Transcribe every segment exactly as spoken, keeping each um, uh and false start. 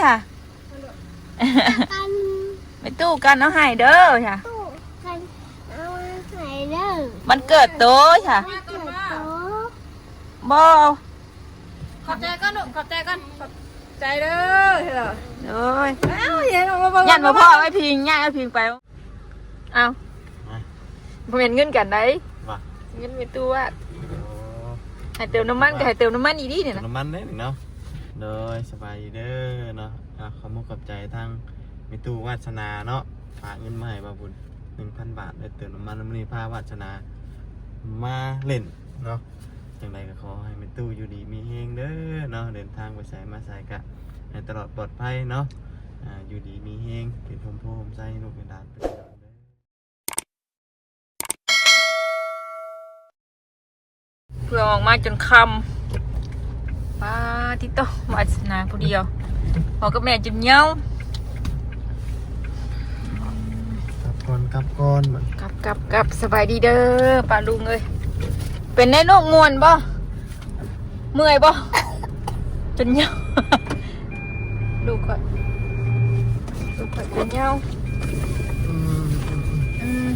ค่ะ กัน ไม่ตู้กันเอาให้เด้อค่ะ ตู้กันเอาให้เด้อ วันเกิดโตค่ะ วันเกิดโต บ่ ขอบใจก่อนลูก ขอบใจก่อน ขอบใจเด้อ โอ้ย อ้าว เย็น ย่านบ่พอไอ้พิง ย่านไอ้พิงไป เอา มา บ่แม่นเงินกันได๋ ว่า เงินแม่ตู้ว่า โอ้ ให้เติมน้ำมันก็ให้เติมน้ำมันอีหลีนี่นะ เติมน้ำมันเด้นี่เนาะ โดย สบายดีเด้อเนาะ อ่ะ ขอมุกขอบใจทางแม่ตู้วาสนาเนาะ ฝากเงินมาให้บ่าวบุญ หนึ่งพันบาท ได้เติมน้ำมัน มื้อนี้พาวาสนามาเล่นเนาะ จั่งใดก็ขอให้แม่ตู้อยู่ดีมีแฮงเด้อเนาะ เดินทางไปไสมาไสก็ให้ตลอดปลอดภัยเนาะ อ่า อยู่ดีมีแฮง เป็นร่มโพธิ์ร่มไทรให้ลูกให้หลานไปตลอดเด้อ เพื่อออกมาจนค่ำ ป๊าดติโต วาสนาผู้เดียว พ่อกับแม่จนเหงา กลับก่อน กลับก่อน กลับ กลับ กลับ สบายดีเด้อ ป้าลุงเอ้ย เป็นได๋ลูก ม่วนบ่ เมื่อยบ่ จนเหงา ลูกข้อย ลูกข้อยจนเหงา อืม อืม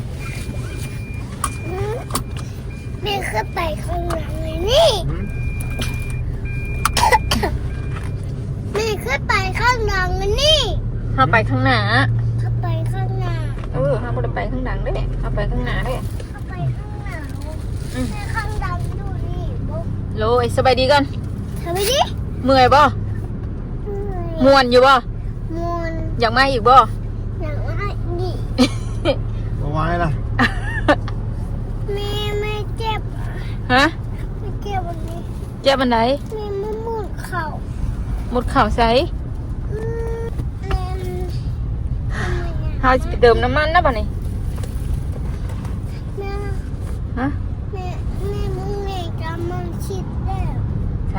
แม่ขึ้นไปข้างหลังเลยนี่ อืม แม่ขึ้นไปข้างหลังเลยนี่ เฮาไปข้างหน้า เฮาไปข้างหน้า เออ เฮาบ่ได้ไปข้างหลังเด้ เฮาไปข้างหน้าเด้ เฮาไปข้างหน้า อืม แม่ข้างหลังอยู่นี่บ่ โลย สบายดีก่อน สบายดี เมื่อยบ่ เมื่อย ม่วนอยู่บ่ ม่วน อยากมาอีกบ่ อยากมาอีก บ่ไหวล่ะ แม่ แม่เจ็บ ฮะ แม่เจ็บอันนี้ เจ็บอันใด แม่ แม่มุดเข่า มุดเข่าไส อืม แม่ ทำไมอะ เฮาสิไปเติมน้ำมันนะบัดนี้ แม่ ฮะ แม่ แม่ มึงแม่กำลังคิดแล้ว ไส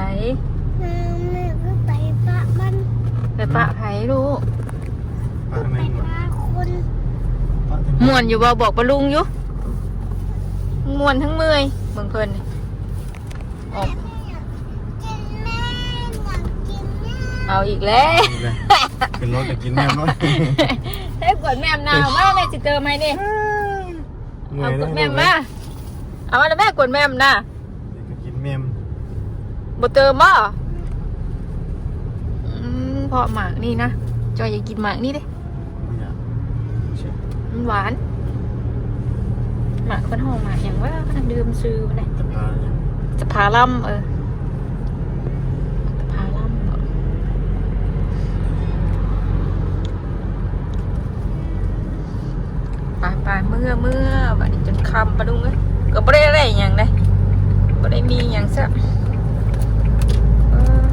แม่ แม่ก็ไปปะมัน ไปปะไผลูก ปะแม่ ไปปะคน ปะแม่ ม่วนอยู่บ่ บอกป้าลุงอยู่ ม่วนทั้งเมื่อย เบิ่งเพิ่นนี่ ออก แม่อยากกินแม่ อยากกินแม่ เอาอีกแล้ว นี่แหละ ขึ้นรถไปกินแม่มรถ ให้กวดแม่มนะ มาแม่สิเติมให้นี่ เมื่อย เอากวดแม่มมา เอามาแล้วแม่กวดแม่มนะ เดี๋ยวไปกินแม่ม บ่เติมบ่ อืม เพราะหมากนี่นะ จอยอยากกินหมากนี่เด้ ไม่อยาก มันหวาน หมากเพิ่นฮ้องหมากหยังวะ ลืมชื่อมันเลย สภาเนี่ย สภาล่ำ เออ สภาล่ำบ่ ไปไป เมือ เมือ บัดนี้จนค่ำ ป้าลุงเอ้ย ก็บ่ได้อะไรหยังเด้ บ่ได้มีหยังซะ เออ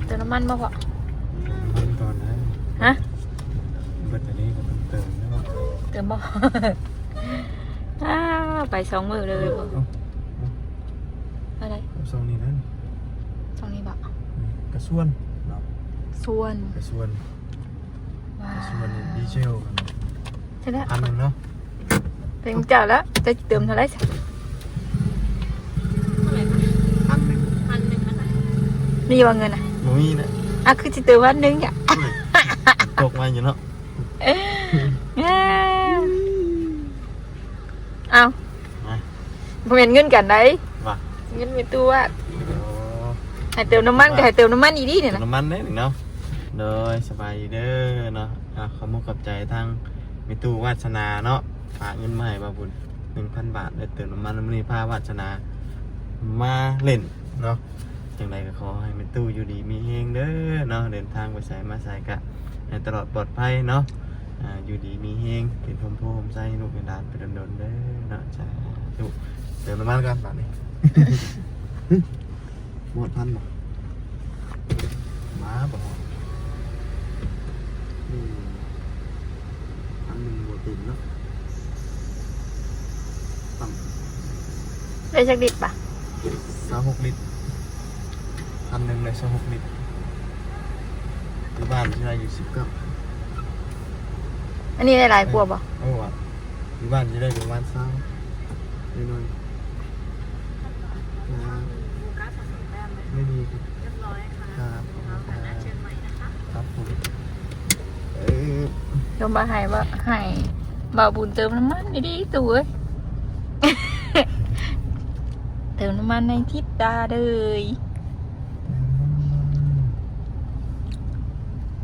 เติมน้ำมันบ่พ่อ เติมก่อนนะ ฮะ เบิดอันนี้ก็ต้องเติมแล้ว เติมบ่ อ้า ไปสองมื้อเลยบ่ เอ้า เอ้า อะไร เอาซองนี้นะ ซองนี้บ่ อืม กระส่วนเนาะ ส่วน กระส่วน ว้าว กระส่วนนี่ดีเซลกัน ใช่แล้ว พันหนึ่งเนาะ เต็มจ่ายแล้ว จะเติมเท่าไหร่ พันหนึ่ง พันหนึ่งนะคะ มีบ่เงินอ่ะ บ่มีนะ อ่ะ คือสิเติมพันหนึ่งอ่ะ อืม ตกมาอยู่เนาะ เอ้ย เอา มา บ่แม่นเงินกันได๋ ว่า เงินแม่ตู้ว่า โอ้ ให้เติมน้ำมันก็ให้เติมน้ำมันอีหลีนี่นะ เติมน้ำมันเด้นี่เนาะ โดย สบายดีเด้อเนาะ อ่ะ ขอมุกขอบใจทางแม่ตู้วาสนาเนาะ ฝากเงินมาให้บ่าวบุญ หนึ่งพันบาท ได้เติมน้ำมัน มื้อนี้พาวาสนามาเล่นเนาะ จั่งใดก็ขอให้แม่ตู้อยู่ดีมีแฮงเด้อเนาะ เดินทางไปไสมาไสก็ให้ตลอดปลอดภัยเนาะ อ่า อยู่ดีมีแฮง เป็นร่มโพธิ์ร่มไทรให้ลูกให้หลานไปดนๆเด้อเนาะ สาธุ เติมน้ำมันก่อน บาดนี้ หมดพันบ่ มาบ่ อืม พันหนึ่งบ่เต็มเนาะ ต่ำ ได้จักลิตรปะ ซาวหกลิตร พันหนึ่งได้ซาวหกลิตร อยู่บ้านที่ได้อยู่สิบเก้า อันนี้ได้หลายกว่าบ่ เออว่ะ อยู่บ้านที่ได้ประมาณซาว นิดหน่อย นะ โฟกัสของแต้มเลย ก็มาให้ว่าให้บ่าวบุญเติมน้ำมันดีๆตัวเอ้ย เติมน้ำมันในทิปตาเลย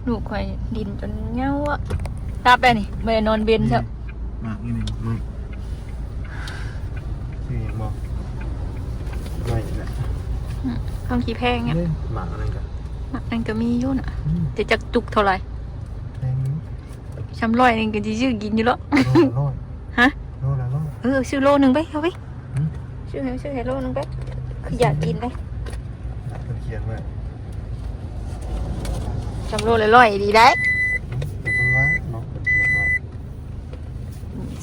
ลูกข่อยดินจนเหงาอะ รับได้นี่ ไม่ได้นอนเบนซะ มากนิดนึง มาก นี่ยังบอก ไม่อีกแล้ว อืม ของขี้แพงเนี่ย เอ้ย หมากอันนั้นก็ หมากอันนั้นก็มีอยู่น่ะ อืม แต่จักจุกเท่าไหร่ แพงอยู่ สามร้อยหนึ่งก็สิซื้อกินอยู่แล้ว โลละร้อย ฮะ โลละร้อย เออ ซื้อโลหนึ่งไป เอาไป อืม ซื้อให้ ซื้อให้โลหนึ่งไป คืออยากกินเลย เพิ่นเขียนไว้ สามโลละร้อยดีได้ อืม เป็นจังหวะเนาะ เพิ่นเขียนไว้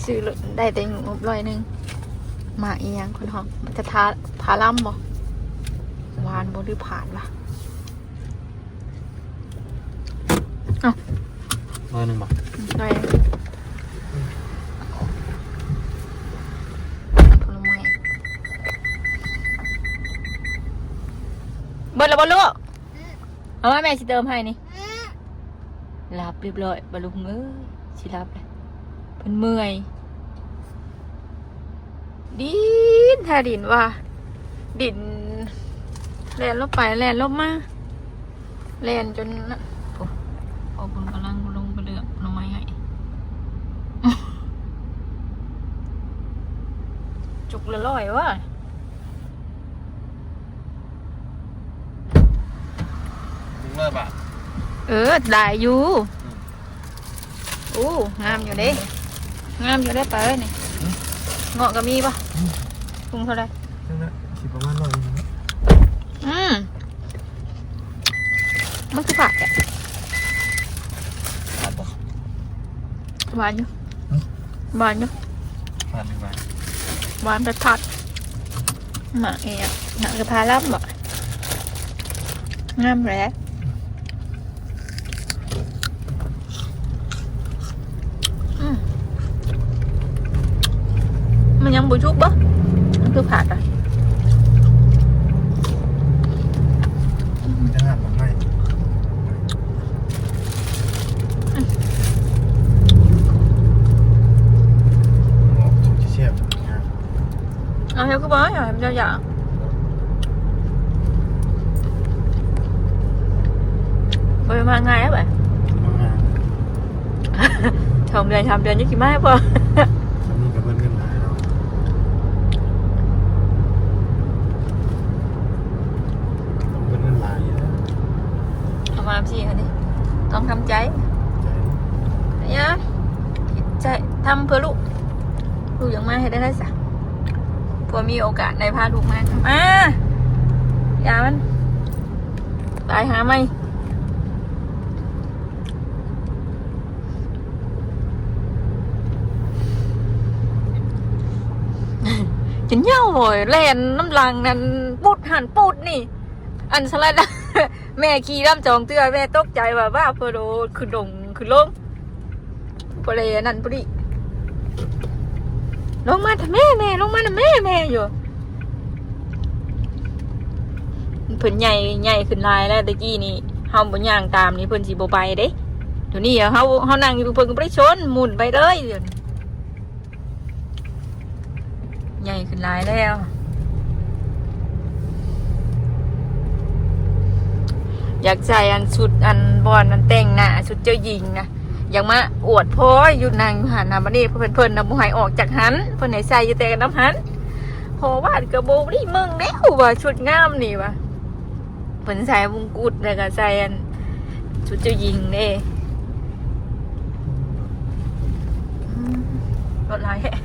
ซื้อได้แต่งบร้อยหนึ่ง หมากอีหยังคนห้อง มันจะทา ทาล่ำบ่ หวานบ่หรือผาดวะ เอ้า ร้อยหนึ่งบ่ อืม ร้อยหนึ่ง ผลไม้ เบิดแล้วบ่ลูก เอามาแม่สิเติมให้นี่ หลับเรียบร้อย บ่ลูกเอ้ย สิหลับแล้ว เพิ่นเมื่อย ดินแท้ดินว่า ดิน แล่นลงไป แล่นลงมา แล่นจนนะ โอ้ พ่อบุญกำลังลงไปเลือกหน่อไม้ให้ จุกละร้อยว่ะ ถึงเลิกอ่ะ เออ ได้อยู่ อืม โอ้ งามอยู่เด้ งามอยู่เด้ ไปนี่ อืม เงาะก็มีปะ อืม ถุงเท่าไหร่ นั่นแหละ สิประมาณร้อยหนึ่งนะ อืม มันคือผักอะ ผักปะ หวานอยู่ อืม หวานอยู่ ผักหรือหวาน หวานไปผัด หมากเองอะ หมากกระทาล่ำบ่ งามแหละ อืม มันยังบ่ชุกบ่ มันคือผัดอะ มันจะหักหมากไม้ อืม หมอกสุกจะเสียบ เอาเฮ็ดคือบ่อยากให้มันยาวๆ บ่ได้มาง่ายเด้อบัด มาง่าย สองเดือนสามเดือนยังสิมาให้พอ อันนี้ก็เบิดเงินหลายแล้ว ต้องเบิดเงินหลายอยู่แล้ว เอามาสิอันนี้ ต้องทำใจ ใจ อย่า ใจ ทำเพื่อลูก ลูกยังมาให้ได้ได้สะ เพื่อมีโอกาสได้พาลูกมา มา อย่ามัน ตายหาไหม จนเหย้าโว้ย แล่นน้ำหลังนั่น ปุดหันปุดนี่ อันสไลด์ แม่ขี่ลำสองเทื่อ แม่ตกใจว่า ว่าเพื่อโดดขึ้นลง ขึ้นลง บ่ได้อันนั้นบ่ได้ ลงมาทำแม่แม่ ลงมาทำแม่แม่อยู่ เพิ่นใหญ่ ใหญ่ขึ้นหลายแล้ว แต่กี้นี่เฮาบ่ย่างตามนี่เพิ่นสิบ่ไปเด้ เดี๋ยวนี้เฮา เฮานั่งอยู่เพิ่นก็บ่ได้ชน หมุนไปเลย เดี๋ยวนี้ ใหญ่ขึ้นหลายแล้ว อยากใส่อันชุดอันบอนอันแต่งหน้า ชุดเจ้าหญิงนะ อยากมาอวดพ่ออยู่นั่งอยู่หั่นนะ บัดนี้เพิ่น เพิ่นน่ะบ่ให้ออกจากหั่น เพิ่นให้ใส่อยู่แต่นำหั่น เพราะว่าก็บ่ได้เบิ่งแล้วว่าชุดงามนี่ว่า เพิ่นใส่มงกุฎแล้วก็ใส่อันชุดเจ้าหญิงเด้ อืม รถหลายแฮะ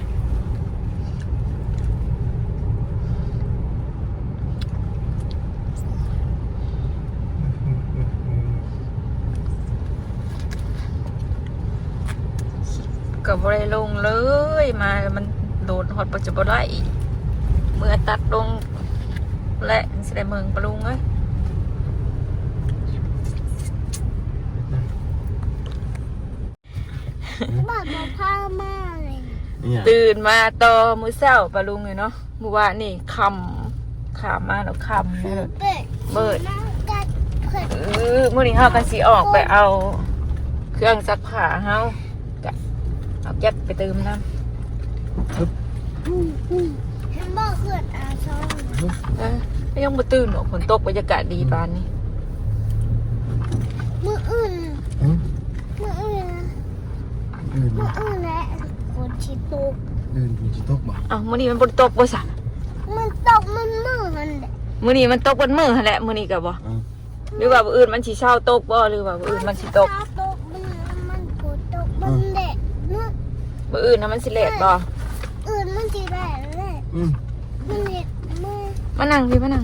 ก็บ่ได้ลงเลย มามันโดดฮอดปัจจุบันได้อีก เมื่อตัดลง และสิได้เมืองปะลุงเอ้ย บาดบ่พามาเลย เนี่ย ตื่นมาต่อมื้อเช้าปะลุงเอ้ยเนาะ มื้อวานนี่ค่ำ ค่ำมาแล้วค่ำเลย เปิด เปิด น้ำกัดเปิด เออ มื้อนี้เฮาก็สิออกไปเอาเครื่องซักผ้าเฮา เอาแก๊สไปเติมน้ำ เห็นบอกเพื่อนอาซอง เออยังบ่ตื่นหรอก ฝนตก บรรยากาศดีปานนี้ มืออื่น อืม มืออื่น อื่น มืออื่นแหละฝนสิตก อื่นมีจิตกบ่ เอ้ามื้อนี้มันบ่ได้ตกบ่ซะ มันตกมันมือมันแหละ มื้อนี้มันตกเบิดมื้อหั่นแหละ มื้อนี้ก็บ่ อืม หรือว่ามื้ออื่นมันสิเซาตกบ่ หรือว่ามื้ออื่นมันสิตก ถ้าตกมันมันฝนตกมันแดดเนาะ มื้ออื่นน่ะมันสิแลดบ่ อื่นมันสิแดดแหละ อืม มันเห็ดมือ มานั่งพี่มานั่ง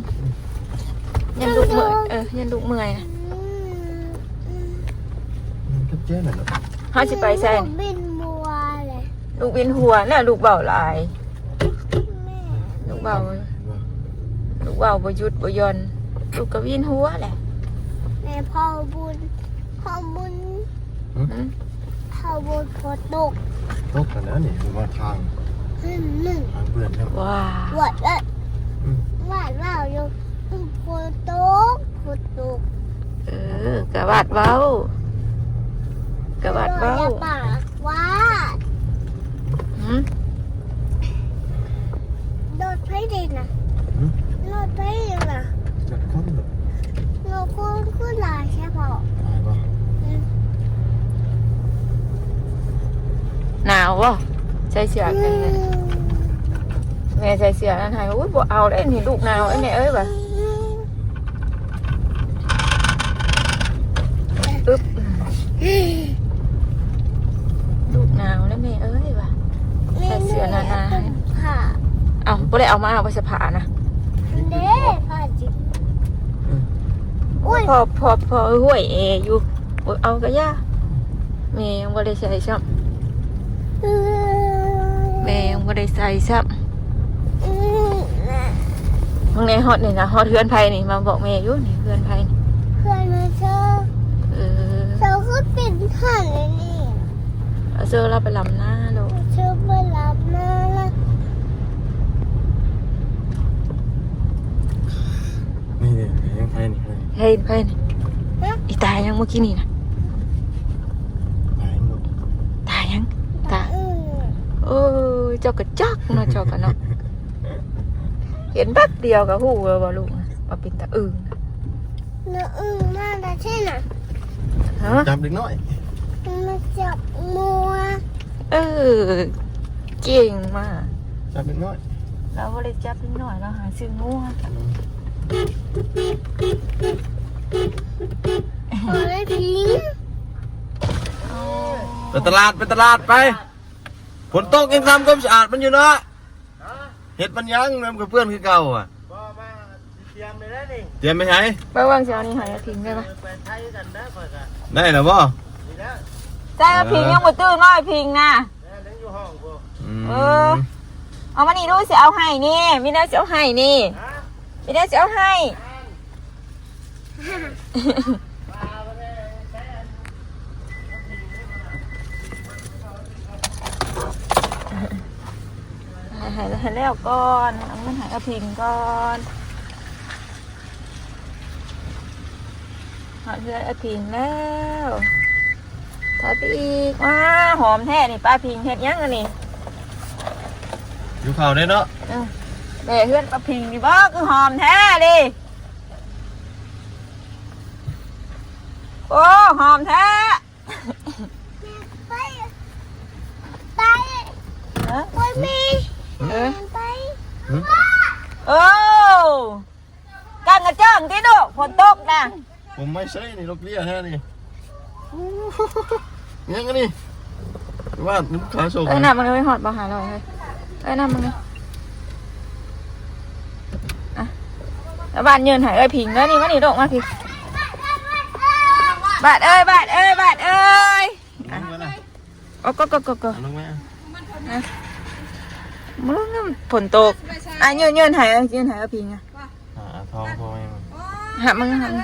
ยันลูกเมื่อย เออ ยันลูกเมื่อยนะ อืมอืม มันก็เจ๊นั่นแหละ เฮาสิไปใส่ บินบัวเลย ลูกวินหัวน่ะ ลูกเว้าหลาย แม่ ลูกเว้า ลูกเว้าบ่หยุดบ่หย่อน ลูกก็วินหัวแหละ แม่พ่อบุญพ่อบุญ อืม พ่อบุญฝนตก ตกกันแล้วนี่คือว่าทาง อืมหนึ่ง ทางเพื่อนครับ ว้า หวัดละ อืม หวัดว่าอยู่ฝนตกฝนตก เออ กะวาดเว้า กะวาดเว้า อย่าปากว่า หืม โดดไฟเด่นนะ อืม โดดไฟเด่นนะ จัดข้องแบบ โดดคนคนหลายใช่ปะ ตายปะ อืม หนาวบ่ ใส่เสื้อกันนะ แม่ใส่เสื้อนั่นให้ อุ้ย บ่เอาได้นี่ ลูกหนาวไอ้แม่เอ้ยว่ะ อึ๊บ ลูกหนาวแล้วแม่เอ้ยว่ะ ใส่เสื้อหนาๆให้ ผ้า เอ้า บ่ได้เอามา เอาไปสะพานะ เด้ผ้าจิ๋ว อืม อุ้ย พอ พอ พอห้วยแออยู่ โอ้ย เอากะย่า แม่ยังบ่ได้ใส่ซ้ำ อืม แม่ยังบ่ได้ใส่ซ้ำ อืม มึงในฮอดนี่นะ ฮอดเฮือนไผนี่ มาบอกแม่อยู่นี่ เฮือนไผนี่ เพื่อนมาเจอ เออ เจอก็เป็นผ่านเลยนี่ เอาเสื้อเราไปลำหน้าลูก เจอไปรับมาแล้ว นี่นี่ยังไทยนี่ เฮ้ยไผนี่ อีตายังเมื่อกี้นี่นะ ไทยลูก ตายัง ตา อืม โอ้ย เจ้ากะจักเนาะ เจ้ากะเนาะ เห็นแป๊บเดียวกะฮู้เลยว่าลูกนะว่าเป็นตาอึ่ง เนื้ออึ่งมาแต่ที่ไหน ฮะ จับเด็กน้อย มาจับมัว เออ เก่งมาก จับเด็กน้อย เราบ่ได้จับนิดหน่อย เราหาซื้องัว ขอได้พิง ไปตลาดไปตลาดไป ฝนตกยังทำความสะอาดมันอยู่เนาะ เฮ็ดมันยังมันก็เปื้อนคือเก่าอ่ะ บ่มาเตรียมไปแล้วนี่ เตรียมไปไหน เบิ่งเบิ่งสิเอานี่ให้อาพิงได้ปะ ไปไทยกันนะเพิ่นก็ ได้แล้วบ่ นี่แล้ว ใช่อาพิงยังบ่ตื่นมาอาพิงนะ แล้วยังอยู่ห้องกู อืม เออ เอามานี่ดูสิเอาให้นี่ มีแนวสิเอาให้นี่ ฮะ มีแนวสิเอาให้ ปลาบ่ได้ใช้อัน ให้ให้ให้แล้วก่อน เอาเงินให้อาพิงก่อน หาเพื่อนอาพิงแล้ว ถอยไปอีก ว้า หอมแท้นี่ ป้าพิงเฮ็ดหยังอันนี้ อยู่เขาได้เนาะ เออแม่เฮือนป้าพิงนี่บ่คือหอมแท้ดิ โอ้ หอมแท้ ไปไป เออ ไปมี เออ ไป โอ้ กันกระเจิงที่ดุ ฝนตกนะ ผมไม่ใช่นี่ ลูกเลี้ยแท้นี่ยังอันนี้ว่าลูกค้าส่ง เอ้ยน้ำมันไม่หอดบ่หาลอยเลย เอ้ยน้ำมันเลย อ่ะ แล้วบาดยืนหายเอ้ยพิงแล้วนี่ มานี่ลูกมาพิง บาดเอ้ย บาดเอ้ย บาดเอ้ย ลงมานะ โอ้ก็ก็ก็ก็ ลงมา มึงฝนตก อ่ะยืนยืนหายยืนหายเอ้ยพิงอ่ะ หาทองพอไหม หามึงหามึง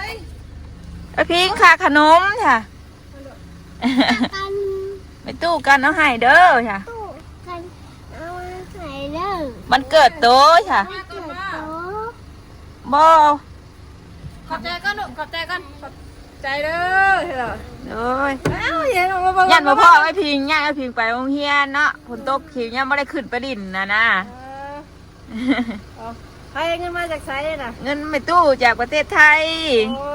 เอ้ยพิงค่ะขนมค่ะ กัน ไม่ตู้กันเอาให้เด้อค่ะ ตู้กันเอามาใส่เด้อ มันเกิดโตค่ะ ไม่เกิดโต บอ ขอบใจก่อนลูกขอบใจก่อนขอบ ใจเด้อเฮ้ย โอ้ย อ้าวเห็นออกมาบอก ย่านบ่พ้อไอ้พิง ย่านไอ้พิงไปโรงเรียนเนาะ ฝนตก พิงยังบ่ได้ขึ้นไปดินนะนะ เออ เอา ใครเอาเงินมาจากไสน่ะ เงินแม่ตู้จากประเทศไทย โอ้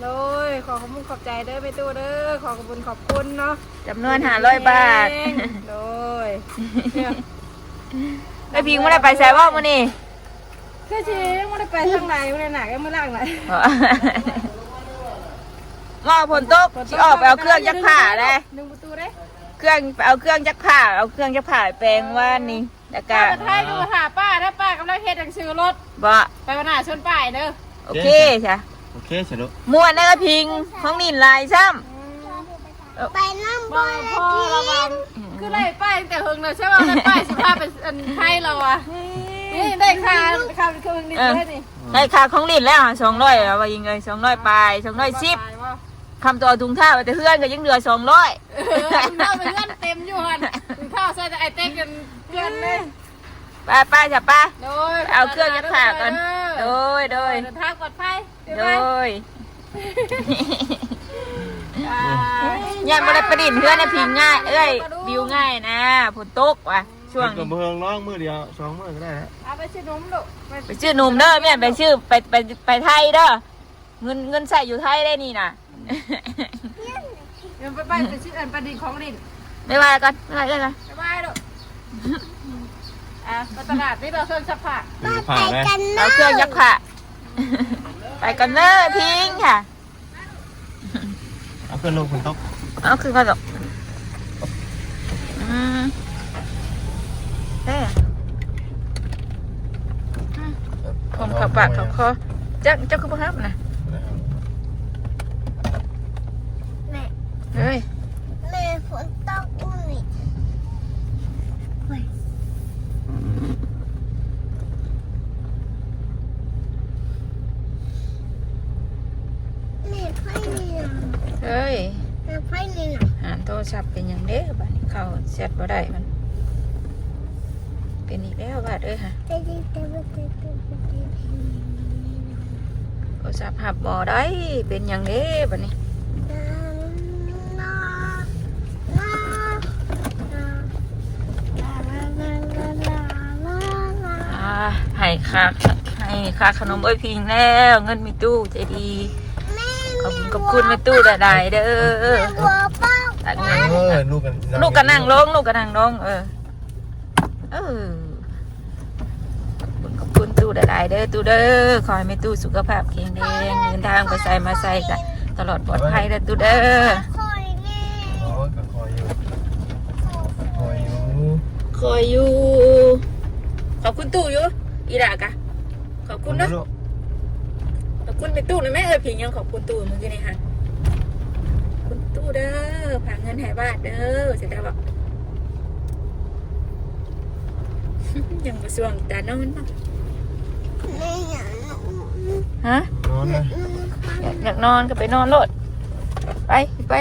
โดย ขอขอบคุณขอบใจเด้อแม่ตู้เด้อ ขอขอบคุณขอบคุณเนาะ จำนวนห้าร้อยบาท โดย ไอ้พิงบ่ได้ไปไสบ่มื้อนี้ คือสิยังบ่ได้ไปทางใดบ่ได้หนักยังบ่ล้างเลย ว่าฝนตก สิออกไปเอาเครื่องซักผ้าเลย ดึงประตูเด้ เครื่อง เอาเครื่องซักผ้า เอาเครื่องซักผ้าไปแปรงวานนี้ แล้วก็ ไปไทยก็มาหาป้านะ ป้ากำลังเฮ็ดหนังสือรถ บ่ ไปวันหน้าชวนป้าเด้อ โอเคจ้ะ โอเคสะดวก ม่วนเด้อพิง ของนินหลายซ้ำ ไปนำบ่ได้ พ่อระวัง คือไล่ป้ายตั้งแต่เฮิงเลย ใช่ว่าไล่ป้ายสิพาไปอันไทยเราอะ นี่ได้ค่า ค่าเครื่องบิน เออ ได้นี่ ได้ค่าของเล่นแล้ว สองร้อย เอาว่ายิงเลย สองร้อยปลาย สองร้อยสิบ คำต่อถุงเท้า แต่เฮือนก็ยังเหลือ สองร้อย เออ ถุงเท้าแต่เฮือนเต็มอยู่หั่น ถุงเท้าใส่แต่ไอ้เต็กจนเปื้อนเลย ไปไปจ้ะ ไป โดย เอาเครื่องซักผ้าก่อน เด้อ โดย โดย เดินทางปลอดภัย โดย อ่า ย่านบ่ได้ไปดินเฮือนนะพิงง่าย เอ้ย บิวง่ายนะ ฝนตกว่ะ ช่วงนี้ เพิ่นก็บ่เฮิงน้องมื้อเดียวสองมื้อก็ได้ฮะ เอาไปซื้อนมลูก ไปซื้อนมเด้อ แม่ไปซื้อ ไป ไป ไปไทยเด้อ เงิน เงินใช้อยู่ไทยได้นี่นะ เดี๋ยวไป ไป ไปซื้ออันประดิษฐ์ของเล่น บ๊ายบายก่อน บ๊ายบาย บ๊ายบาย บ๊ายบายลูก อ่ะ ไปตลาดนี่เราเครื่องซักผ้า เออผ้าไหม เอาเครื่องซักผ้า ไปกันเด้อพิงค่ะ เอาขึ้นลูกฝนตก เอาขึ้นก่อนลูก อืม เอ้ย อืม ผมเข้าปากเข้าคอ เจ้า เจ้าคือบ่ฮับนะ แม่ เฮ้ย แม่ฝนตกอุ้ย แม่ไพ่นี่นะ เฮ้ย แม่ไพ่นี่นะ หาโทรศัพท์เป็นหยังเด้ บัดนี้เข้าแชทบ่ได้มัน เป็นอีกแล้วบาดเอ้ยค่ะ โทรศัพท์ฮับบ่ได้ เป็นหยังเด้บัดนี้ อ่า ให้ค่า ให้ค่าขนมเอ้ยพิงแล้ว เงินแม่ตู้ใจดี ขอบคุณ ขอบคุณแม่ตู้หลายๆเด้อ ตักเงิน เออ ลูกกัน ลูกก็นั่งลง ลูกก็นั่งลง เออ เออ ขอบคุณ ขอบคุณตู้หลายๆเด้อ ตู้เด้อ ขอให้แม่ตู้สุขภาพแข็งแรง เดินทางไปไสมาไสก็ตลอดปลอดภัยเด้อ ตู้เด้อ คอยแน่ โอ้ย ก็คอยอยู่ คอยอยู่ คอยอยู่ ขอบคุณตู้อยู่ อีหล่ะกะ ขอบคุณเนาะ ขอบคุณลูก ขอบคุณแม่ตู้นะแม่เอ้ย พิงยังขอบคุณตู้เมื่อกี้นี่ค่ะ คุณตู้เด้อ ฝากเงินให้บาทเด้อ เสร็จแล้วบอก ยังบ่ส่วงตานอนเนาะ แม่อยากนอน ฮะ นอนนะ อยาก อยากนอนก็ไปนอนโลด ไป ไป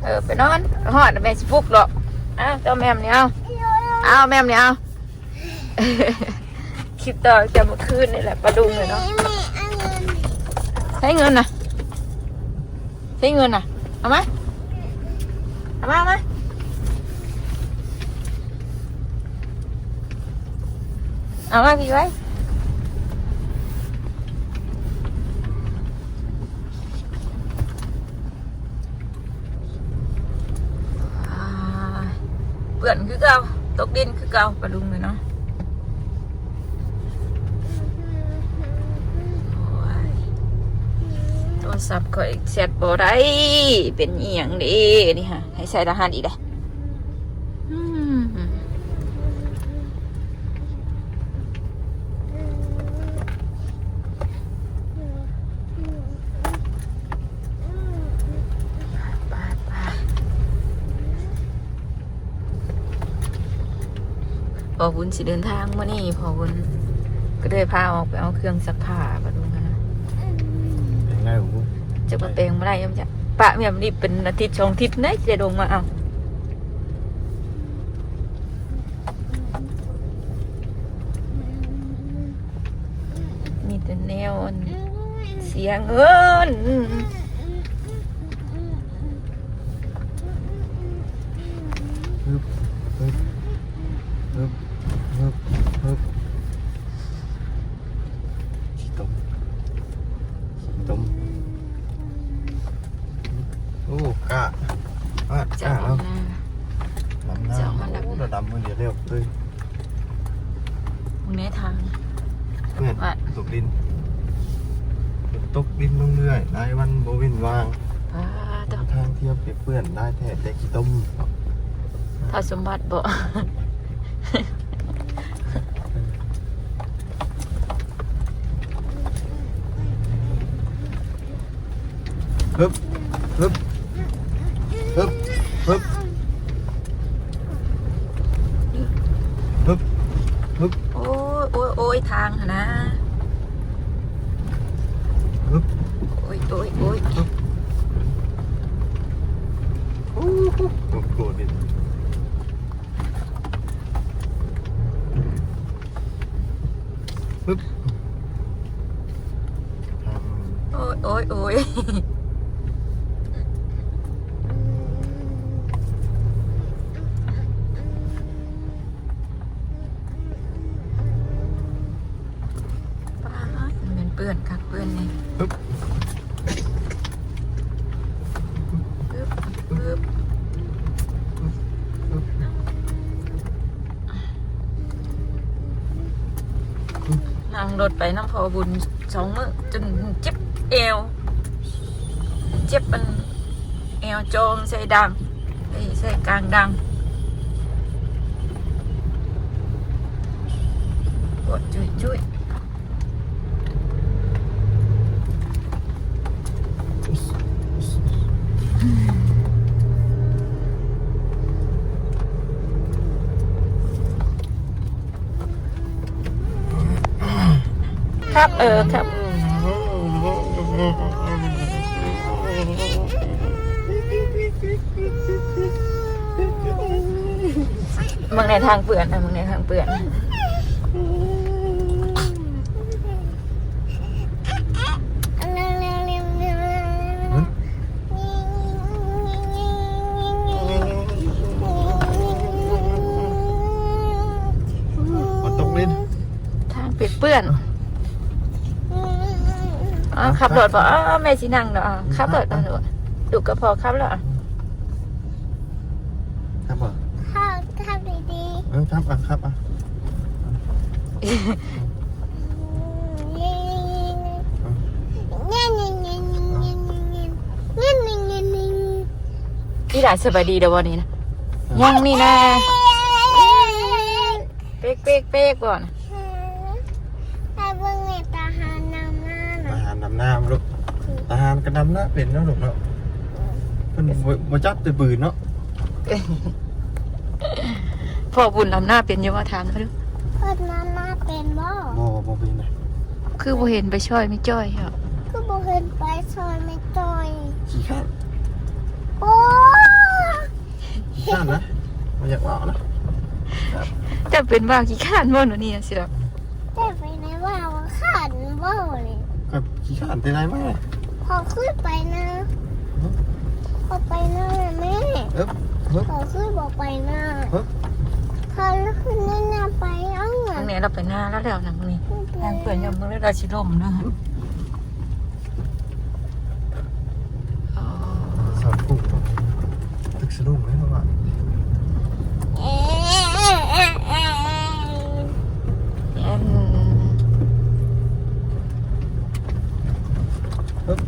เออ ไปนอน ฮอดแม่สิปลุกหรอก อ้าว เจ้าแม่มนี่เอา เอาแม่มนี่เอา คลิปต่อจากเมื่อคืนนี่แหละ ปลาดุงเลยเนาะ แม่ แม่เอาเงิน ใช้เงินนะ ใช้เงินนะ เอามา เอามา เอามา เอามาพี่ไว้ อ่า เปื้อนคือเก่า ตกดินคือเก่า ปลาดุงเลยเนาะ โอ้ย โทรศัพท์ข้อยแชทบ่ได้ เป็นอีหยังเด้นี่ฮะ ให้ใส่รหัสอีกเด้อ อืม ไปไป พ่อบุญสิเดินทางมื้อนี้ พ่อบุญก็เลยพาออกไปเอาเครื่องซักผ้า ปลาดุงนะ แปลงได้บ่ จะมาแปลงบ่ได้ ยังจะปะแม่มนี่เป็นอาทิตย์สองอาทิตย์นะ จะได้ลงมาเอา มีแต่แนวอันเสียเงิน อ่ะอ่ะ เจ้า อ่ะ ของนา ลำน้ำ เจ้าของนา โอ้ ระดับมือเดียวเร็วเลย มึงแน่ทาง เพื่อน ว่า ตกดิน ตกดินลงเรื่อย หลายวันบ่เว้นว่าง อ่า เจ้า ทางเที่ยวเปียกเปื้อน ได้แท้แต่ขี้ต้ม ถ้าสมบัติบ่ ฮึบ ฮึบ ฮึบ ฮึบ ฮึบ ฮึบ โอ้ย โอ้ย โอ้ย ทางหั่นนะ ฮึบ โอ้ย โอ้ย โอ้ย ฮึบ โอ้โห โกรธดิ ปึ๊บ โอ้ย โอ้ย โอ้ย ป๊าด มันเปื้อนคักเปื้อนแน่ ปึ๊บ ปึ๊บ ปึ๊บ นั่งรถไปนำพ่อบุญสองมื้อ จนเจ็บแอว เจ็บมัน แอวจองใส่ดัง เอ้ย ใส่กลางดัง ปวดจุยจุย ครับ เออ ครับ มึงในทางเปื่อนนะ มึงในทางเปื่อน ฝนตกลิ้น ทางเปียกเปื้อน อ๋อ ขับรถบ่ อ๋อ แม่สินั่งเนาะ อ๋อ ขับรถเนาะ ลูก ลูกกับพ่อขับแล้ว ครับผม ขับ ขับดีๆ เออ ครับ อ่ะ ครับ อ่ะ อีหลาสบายดีเด้อบ่นี่นะ ยังนี่นะ เป๊ก เป๊ก เป๊ก บ่นะ ไปเบิ่งในตาหารนำหน้านะ ตาหารนำหน้าลูก ตาหารก็นำหน้าเป็นเนาะลูกเนาะ เพิ่นบ่ บ่จับแต่ปืนเนาะ พ่อบุญนำหน้าเป็นอยู่บ่ ถามเขาดู เพิ่นนำหน้าเป็นบ่ บ่ บ่เป็นนะ คือบ่เห็นไปช่วยแม่จ้อยเหรอ คือบ่เห็นไปช่วยแม่จ้อย ขี้ข้าน โอ้ ขี้ข้านนะ บ่อยากเว้านะ จะเป็นบ้าขี้ข้านบ่หนูนี่สิล่ะ แต่ไปในว่าว่าข้านบ่เลย ก็ขี้ข้านแต่ไหนมา พอขึ้นไปนะ พอไปนะแม่ เอิบ เอิบ พอขึ้นบอกไปนะ เอิบ พอขึ้นนี่นะไปเอาเงิ ทาน งนี้เราไปนาแล้วแล้วนะมื้อนี้ ทางเปื่อนยามมื้อนี้เราสิลมนะ อ๋อ สามกุ๊กตึกสะดุ้งเลยเนาะ อืม ปึ๊บ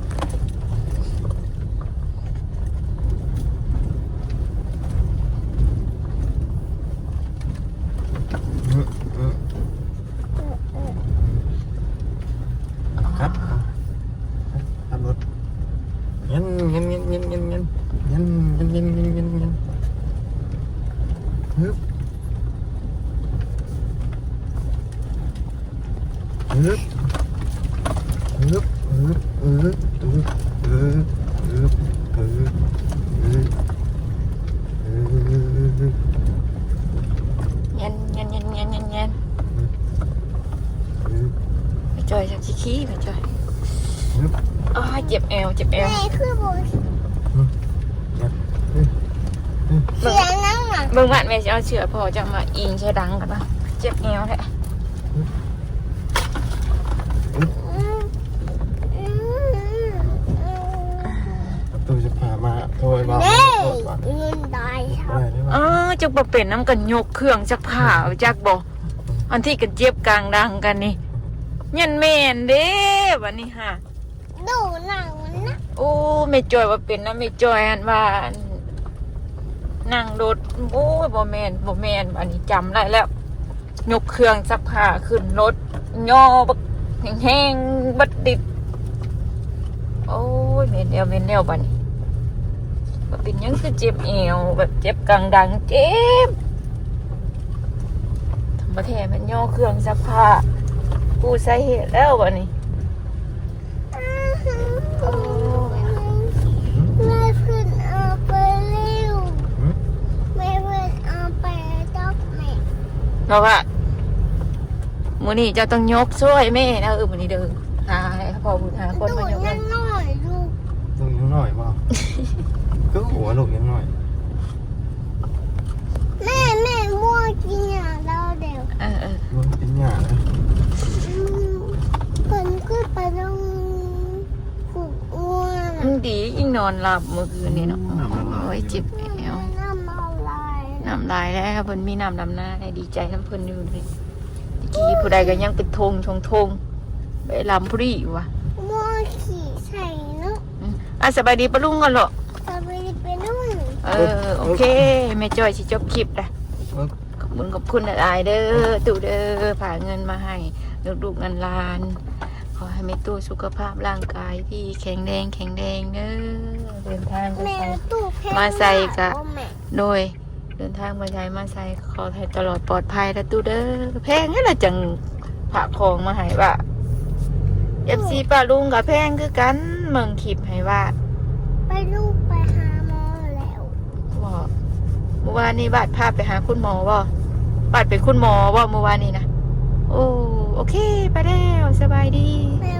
อืม อืม ครับ ขับรถ เงี้ยน เงี้ยน เงี้ยน เงี้ยน เงี้ยน เงี้ยน เงี้ยน เงี้ยน เงี้ยน เงี้ยน เงี้ยน ฮึบ ฮึบ ฮึบ ฮึบ ฮึบ ฮึบ เย็น เย็น เย็น เย็น เย็น เย็น ไปจ่อยจังสิขี้ไปจ่อย ฮึบ อ้าย เจ็บแอว เจ็บแอว แม่คือบ่ อืม เจ็บ เฮ้ย เฮ้ย เสียงนั่งน่ะ เบิ่งบ้านแม่สิเอาเสื้อพ่อจะมาอิงใช้ดังกันนะ เจ็บแอวแท้ อืม อืม อืม ประตูจะพามาโทรบอก จักบ่เป็นนำกัน ยกเครื่องซักผ้า จักบ่ อันที่กันเจ็บกลางดังกันนี่ ยันแม่นเด้บัดนี้ฮะ ดูหนังมันนะ โอ้ แม่จอยว่าเป็นนะ แม่จอยอันว่าอันนั่งรถ โอ้ย บ่แม่น บ่แม่น อันนี้จำได้แล้ว ยกเครื่องซักผ้าขึ้นรถ ย่อบักแห้งๆ บัดดิบ โอ้ย แม่นแล้ว แม่นแล้วบัดนี้ บ่เป็นหยังคือเจ็บแอว แบบเจ็บกลางดัง เจ็บ บ่แท้แม่นย่อเครื่องซักผ้า ผู้ใส่เหตุแล้วบัดนี้ แม่เพิ่นเอาไปเร็วแม่เพิ่นเอาไปดอกแม่ เพราะว่ามื้อนี้เจ้าต้องยกช่วยแม่นะ เออ มื้อนี้เด้อ หาให้พ่อบุญหาคน ดู มายก นั่นหน่อยลูก ลูกยังน้อยบ่ ก็หัวลูกยังน้อย แม่แม่ม่วงกินอย่างเราเดี๋ยว เออเออ ลูกเป็นหยานะ อืมเพิ่นก็ไปลงผูกอ้วน มันดียิ่งนอนหลับเมื่อคืนนี้เนาะ โอ้ย เจ็บแอว น้ำอะไร น้ำลายแล้ว เพิ่นมีน้ำดำหน้าให้ดีใจน้ำเพิ่นอยู่นี่ ตะกี้ผู้ใดก็ยังเป็นทงทงทง ไปลำพุรีอยู่วะ ม่วงขี่ใส่เนาะ อืมอ่ะ สบายดีป้าลุงก่อนเหรอ สบายดีไปนู่น เออ โอเค แม่จอยสิจบคลิปละ เออ ขอบคุณขอบคุณหลายๆเด้อ ตู้เด้อ ฝากเงินมาให้ลูกๆหลานๆ ขอให้แม่ตู้สุขภาพร่างกายที่แข็งแรงแข็งแรงเด้อ เดินทางไป แม่ ไส ตู้แพง มาใส่กะ โอ้แม่ โดย เดินทางไปไสมาใสขอให้ตลอดปลอดภัยนะตู้เด้อ แพงนี่แหละจังผักของมาให้ว่า เอฟซี ป้าลุงกับแพงคือกัน เมืองคลิปให้ว่า ไปลูกไปหาหมอแล้ว บอกเมื่อวานนี้บาดพาไปหาคุณหมอบ่บาดเป็นคุณหมอบ่เมื่อวานนี้นะ โอ้ โอเค ไปแล้ว สบายดี แม่